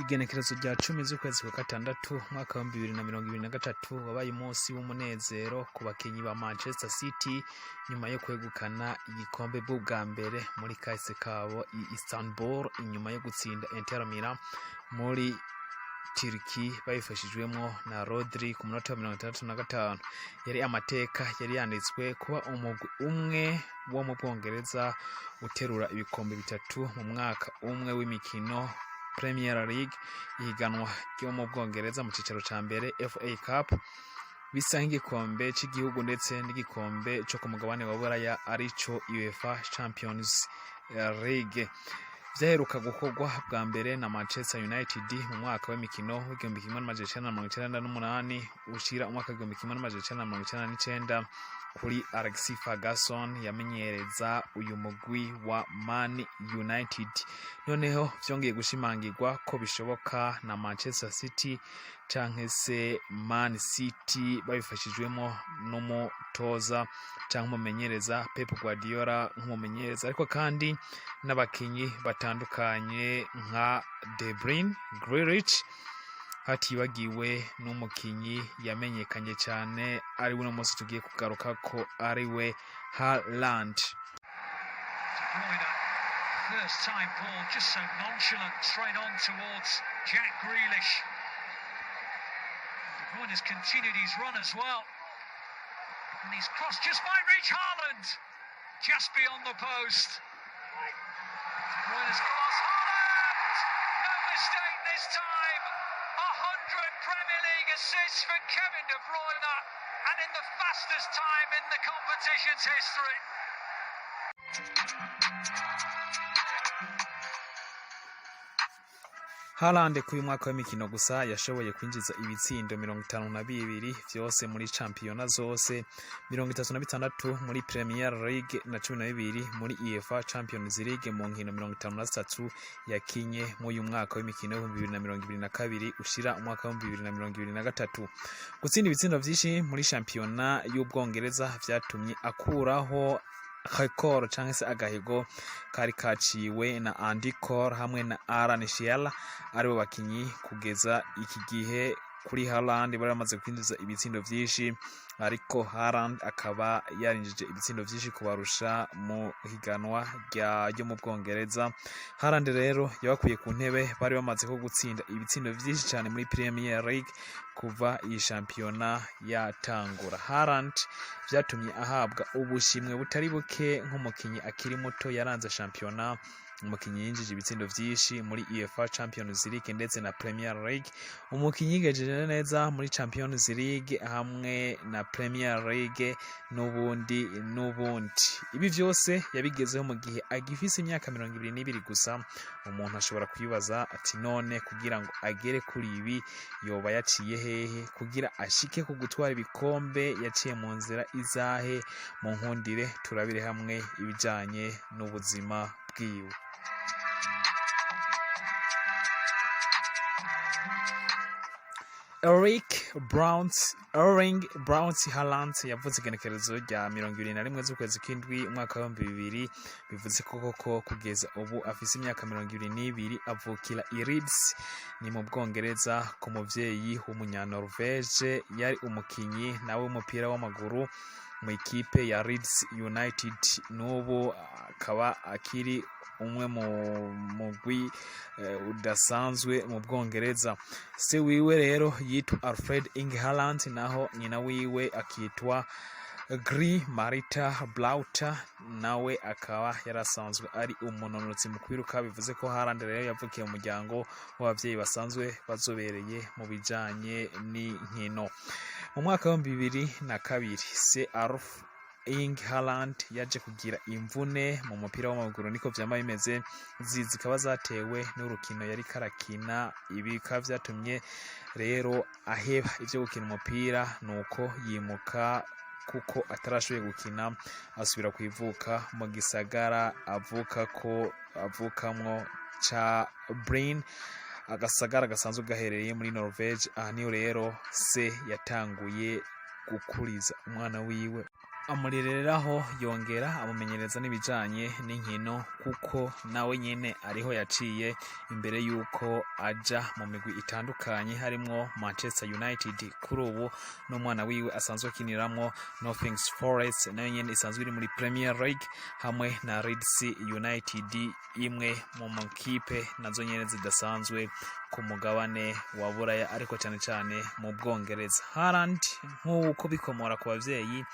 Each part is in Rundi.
Igenekerezo rya 10 z'ukwezi kwa gatandatu umwaka wa 2023 wabaye umunsi w'umunezero ku bakinyi ba Manchester City nyuma yo kwegukana igikombe bw'ubwa mbere muri kahise kabo i Istanbul, inyuma yo gutsinda Inter Milan muri Turkey babifashijwemwo na Rodri ku munota wa 65. Yari amateka yari yanditswe kuba umugwi umwe wo mu Bwongereza uterura ibikombe bitatu mu mwaka umwe w'imikino: Premier League, ihiganwa ryo mu Bwongereza mu cicaro ca mbere, FA Cup bisa nk'igikombe c'igihugu, ndetse n'igikombe co ku mugabane wa Buraya arico UEFA Champions League. Vyaheruka gukorwa bwa mbere na Manchester United mu mwaka w'imikino w'1998 ushira umwaka w'1999 kuri Alex Ferguson yamenyereza uyu mugwi wa Man United. Noneho vyongeye gushimangirwa ko bishoboka na Manchester City canke se Man City babifashijwemo n'umutoza canke umumenyereza Pep Guardiola nk'umumenyereza, ariko kandi n'abakinyi batandukanye nka De Bruyne, Grealish, hatibagiwe n'umukinyi yamenyekanye cyane ari we uno munsi tugiye kugaruka ko, ari we Haaland. De Bruyne, first time ball, just so nonchalant, straight on towards Jack Grealish. De Bruyne has continued his run as well. And his cross just might reach Haaland, just beyond the post. De Bruyne's cross, Haaland! No mistake this time. 100 Premier League assists for Kevin De Bruyne, and in the fastest time in the competition's history. Haaland kuri uyu mwaka w'imikino gusa yashoboye kwinjiza ibitsindo 52 vyose muri shampiyona zose, 36 muri Premier League na 12 muri UEFA Champions League mu nkino 53 yakinye muri uyu mwaka w'imikino w'2022 ushira umwaka w'2023. Gutsinda ibitsindo vyinshi muri shampiyona y'Ubwongereza vyatumye akuraho record canke se agahigo kari kaciwe na Andy Cole hamwe na Alan Shearer, aribo bakinyi kugeza iki gihe kuri Haaland bari bamaze kwinjiza ibitsindo vyinshi, ariko Haaland akaba yarinjije ibitsindo vyinshi kubarusha mu higanwa ryo mu Bwongereza. Haaland rero yabakuye ku ntebe bari bamaze ko gutsinda ibitsindo vyinshi cyane muri Premier League kuva iyi shampiyona yatangura. Haaland vyatumye ahabwa ubushimwe butari buke nk'umukinyi akiri muto yaranze shampiyona, umukinyi yinjije ibitsindo vyinshi muri UEFA Champions League ndetse na Premier League, umukinyi yigejeje neza muri Champions League hamwe na Premier League, n'ubundi n'ubundi. Ibi vyose yabigezeho mu gihe agifise imyaka 22 gusa. Umuntu ashobora kwibaza ati: "None kugira ngo agere kuri ibi yoba yaciye hehe? Kugira ashike ku gutwara ibikombe yaciye mu nzira izahe?" Mu nkundire turabire hamwe ibijanye n'ubuzima bwiwe. Eric Browns Erling Browns Haaland yavutse igenekerezo rya 21 z'ukwezi kw'indwi umwaka w'2000, bivuze ko koko kugeza ubu afise imyaka 22. Avukira i Leeds, ni mu Bwongereza, ku muvyeyi w'umunyanorvege yari umukinyi nawe w'umupira w'amaguru mu ikipe ya Leeds United, n'ubu akaba akiri umwe mu mugwi udasanzwe mu Bwongereza. Se wiwe rero yitwa Alfred Inge Haaland, naho nyina wiwe akitwa Gry Marita Blauta, nawe akaba yarasanzwe ari umunonotsi mu kwiruka. Bivuze ko Haaland rero yavukiye mu muryango w'abavyeyi basanzwe bazobereye mu bijanye n'inkino. Mu mwaka w'2002 se Alf Inge Haaland yaje kugira imvune mu mupira w'amaguru, niko vyama bimeze, izi zikaba zatewe n'urukino yari karakina. Ibi bikaba vyatumye rero aheba ivyo gukina umupira, nuko yimuka kuko atarashoboye gukina, asubira kwivuka mu gisagara avuka ko avukamwo ca Brin, agasagara gasanzwe gaherereye muri Norvege. Aha niho rero se yatanguye gukuriza umwana wiwe. Amurereraho, yongera amumenyereza n'ibijanye n'inkino, kuko nawe nyene ariho yaciye imbere yuko aja mu migwi itandukanye, harimwo Manchester United kuri ubu n'umwana wiwe asanzwe akiniramwo, Nottingham Forest nayo nyene isanzwe iri muri Premier League, hamwe na Leeds United, imwe mu makipe nazo nyene zidasanzwe ku mugabane wa Buraya, ariko cyane cyane mu Bwongereza. Haaland, nk'uko bikomora ku bavyeyi,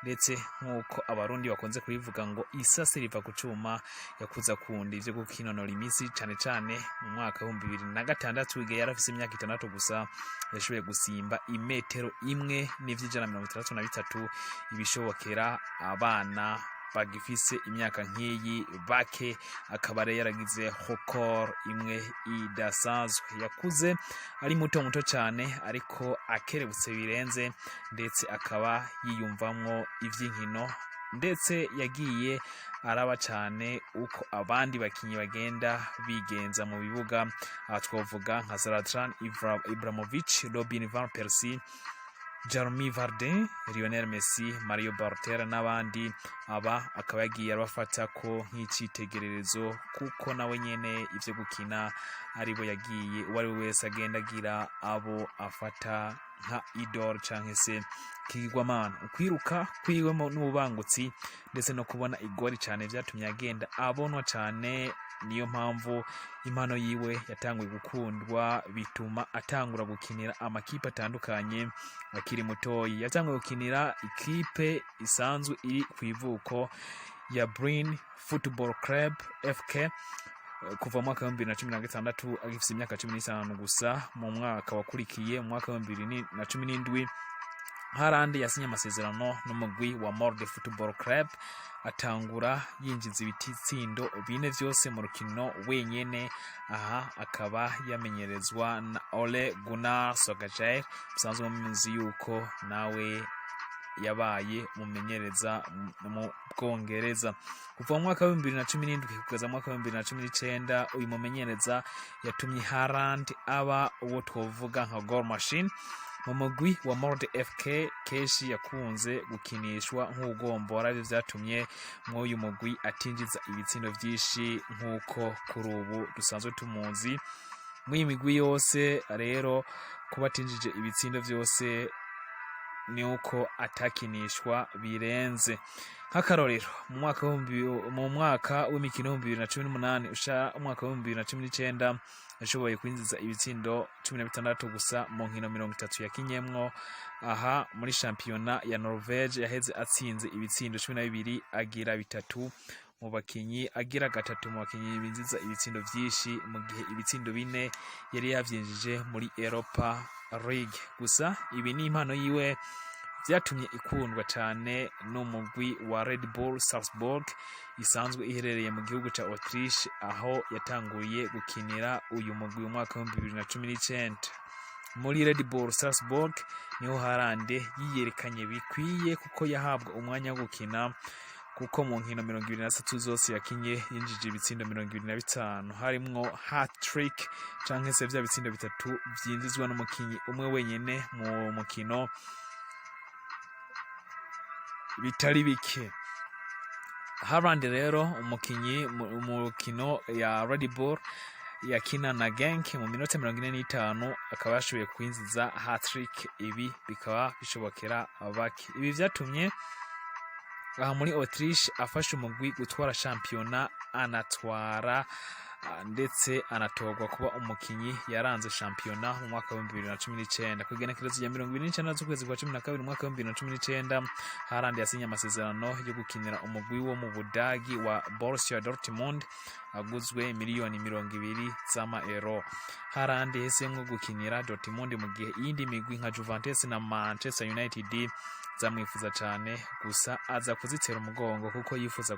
ndetse nk'uko Abarundi bakunze kubivuga ngo isase riva ku cuma, yakuze akunda ivyo gukinonora imitsi, cane cane mu mwaka w'2006, igihe yari afise imyaka 6 gusa, yashoboye gusimba imetero 1.63, ibishobokera abana bagifise imyaka nk'iyi bake, akaba rero yaragize record imwe idasanzwe. Yakuze ari muto muto cyane, ariko akerebutse birenze, ndetse akaba yiyumvamwo ivy'inkino, ndetse yagiye araba cyane uko abandi bakinyi bagenda bigenza mu bibuga. Aha twavuga nka Zlatan Ibrahimovic, Robin van Persie, Jeremy Vardy, Lionel Messi, Mario Balotelli n'abandi. Aba akaba yagiye arabafata ko nk'icitegererezo, kuko nawe nyene ivyo gukina aribo yagiye, uwo ari we wese agenda agira abo afata nka idole canke se kigwamana. Ukwiruka kwiwe n'ububangutsi ndetse no kubona igori cane vyatumye agenda abonwa cane. Niyo mpamvu impano yiwe yatanguye gukundwa, bituma atangura gukinira amakipe atandukanye akiri mutoyi. Yatanguye gukinira ikipe isanzwe iri ku ivuko ya Bryne Football Club FK kuva mu mwaka w'2016, agifise imyaka 15 gusa. Mu mwaka wakurikiye, mu mwaka w'2017, Haaland yasinye amasezerano n'umugwi wa Molde Football Club, atangura yinjiza ibitsindo bine vyose mu rukino wenyene. Aha akaba yamenyerezwa na Ole Gunnar Solskjaer, musanzwe muzi yuko nawe yabaye umumenyereza mu Bwongereza. Kuva mu mwaka w'2017 kugeza mu mwaka w'2019, uyu mumenyereza yatumye Haaland aba uwo twovuga nka goal machine mu mugwi wa Molde FK. Kenshi yakunze gukinishwa nk'ugombora, arivyo vyatumye mw'uyu mugwi atinjiza ibitsindo vyinshi nk'uko kuri ubu dusanzwe tumuzi mw'iyi migwi yose. Rero kuba atinjije ibitsindo vyose ni uko atakinishwa birenze. Nk'akarorero, mu mwaka w'imikino 2018 usha umwaka w'2019, yashoboye kwinjiza ibitsindo 16 gusa mu nkino 30 yakinyemwo. Aha muri shampiyona ya Norvege yaheze atsinze ibitsindo 12, agira bitatu mu bakinyi, agira gatatu mu bakinyi binjiza ibitsindo vyinshi, mu gihe ibitsindo bine yari yavyinjije muri Europa League gusa. Ibi ni impano yiwe vyatumye ikundwa cane n'umugwi wa Red Bull Salzburg, isanzwe iherereye mu gihugu ca Autriche, aho yatanguye gukinira uyu mugwi mu mwaka w'2019. Muri Red Bull Salzburg niho Haaland yiyerekanye bikwiye, kuko yahabwa umwanya wo gukina, kuko mu nkino 23 zose yakinye yinjije ibitsindo 25, harimwo hat-trick canke se vya bitsindo bitatu vyinjizwa n'umukinyi umwe wenyene mu mukino bitari bike. Haaland rero, umukinyi mu mukino ya Red Bull yakina na Genk, mu minota 45 akaba yashoboye kwinjiza hat-trick. Ibi bikaba bishobokera bake. Ibi vyatumye aha muri Autriche afasha umugwi gutwara shampiyona, anatwara ndetse anatorwa kuba umukinyi yaranze shampiyona mu mwaka w'2019. Ku igenekerezo rya 29 z'ukwezi kwa 12 mu mwaka w'2019, Haaland yasinye amasezerano yo gukinira umugwi wo mu Budagi wa Borussia Dortmund, aguzwe miliyoni 20 z'amaero. Haaland yahisemwo gukinira Dortmund mu gihe iyindi migwi nka Juventus na Manchester United zamwifuza cane, gusa aza kuzitera umugongo kuko yifuza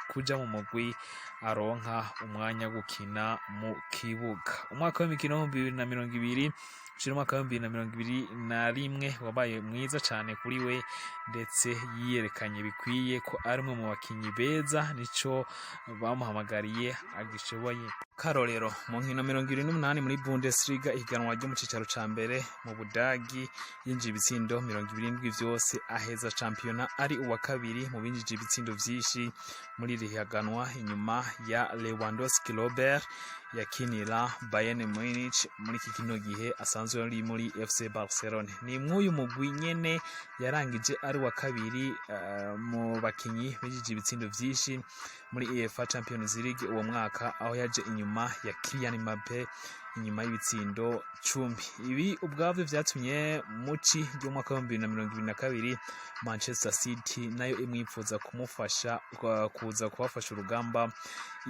kuja mu mugwi aronka umwanya wo gukina mu kibuga. Umwaka w'imikino w'2020 ushira umwaka w'2021 wabaye mwiza cane kuri we, ndetse yiyerekanye bikwiye ko ari umwe mu bakinyi beza, nico bamuhamagariye agishoboye. Karorero, mu nkino 28 muri Bundesliga, ihiganwa ryo mu cicaro ca mbere mu Budagi, yinjiye ibitsindo 27 vyose, aheza shampiyona ari uwa kabiri mu binjije ibitsindo vyinshi muri iri higanwa inyuma ya Lewandowski Robert yakinira Bayern Munich, muri iki kino gihe asanzwe ari muri FC Barcelone. Ni mw'uyu mugwi nyene yarangije ari uwa kabiri mu bakinyi binjije ibitsindo vyinshi muri UEFA Champions League uwo mwaka, aho yaje inyuma ya Kylian Mbappe inyuma y'ibitsindo 10. Ibi ubwabyo vyatumye muci ry'umwaka wa 2022 Manchester City nayo imwipfuza kumufasha kuza kubafasha urugamba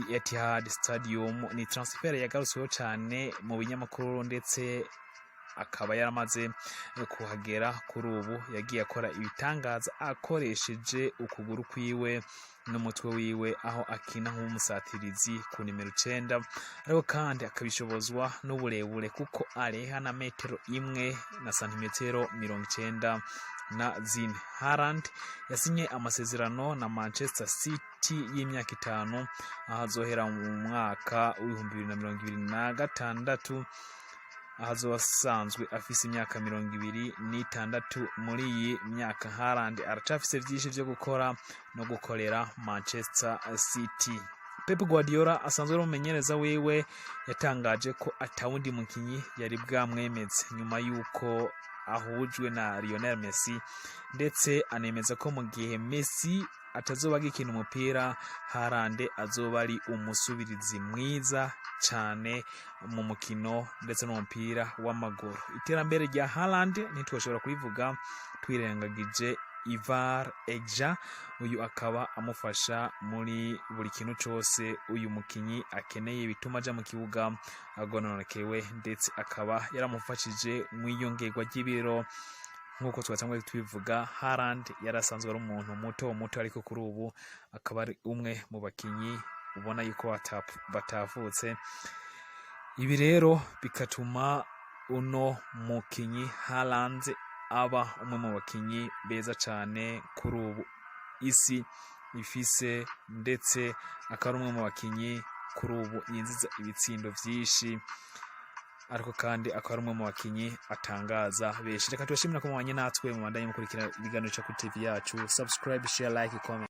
i Etihad Stadium. Ni transfer yagarutsweho cyane mu binyamakuru, ndetse akaba yaramaze kuhagera. Kuri ubu yagiye akora ibitangaza akoresheje ukuguru kwiwe n'umutwe wiwe, aho akina nk'umusatirizi ku nimero 9, ariko kandi akabishobozwa n'uburebure kuko areha na metero 1 na santimetero 94. Haaland yasinye amasezerano na Manchester City y'imyaka 5, aho azohera mu mwaka wa 2026, aho azoba asanzwe afise imyaka 26. Muri iyi myaka Haaland aracafise vyinshi vyo gukora no gukorera Manchester City. Pep Guardiola asanzwe ari umumenyereza wiwe yatangaje ko atawundi mukinyi yari bwamwemeze nyuma y'uko ahujwe na Lionel Messi, ndetse anemeza ko mu gihe Messi atazoba agikina umupira, Haaland azoba ari umusubirizi mwiza cyane mu mukino ndetse n'umupira w'amaguru. Iterambere rya Haaland ntitwashobora kurivuga twirengagije Ivar Egja, uyu akaba amufasha muri buri kintu cyose uyu mukinyi akeneye bituma aja mu kibuga agononokewe, ndetse akaba yaramufashije mu iyongerwa ry'ibiro. Nk'uko twatanguye tubivuga, Haaland yari asanzwe ari umuntu muto muto, ariko kuri ubu akaba ari umwe mu bakinyi ubona yuko batavutse. Ibi rero bigatuma uno mukinyi Haaland aba umwe mu bakinyi beza cyane kuri ubu isi ifise, ndetse akaba ari umwe mu bakinyi kuri ubu yinjiza ibitsindo vyinshi, ariko kandi akaba ari umwe mu bakinyi atangaza benshi. Reka tubashimira ko mubanye natwe, mubandanye mukurikira ibiganiro kuri TV yacu. Subscribe, share, like, comment.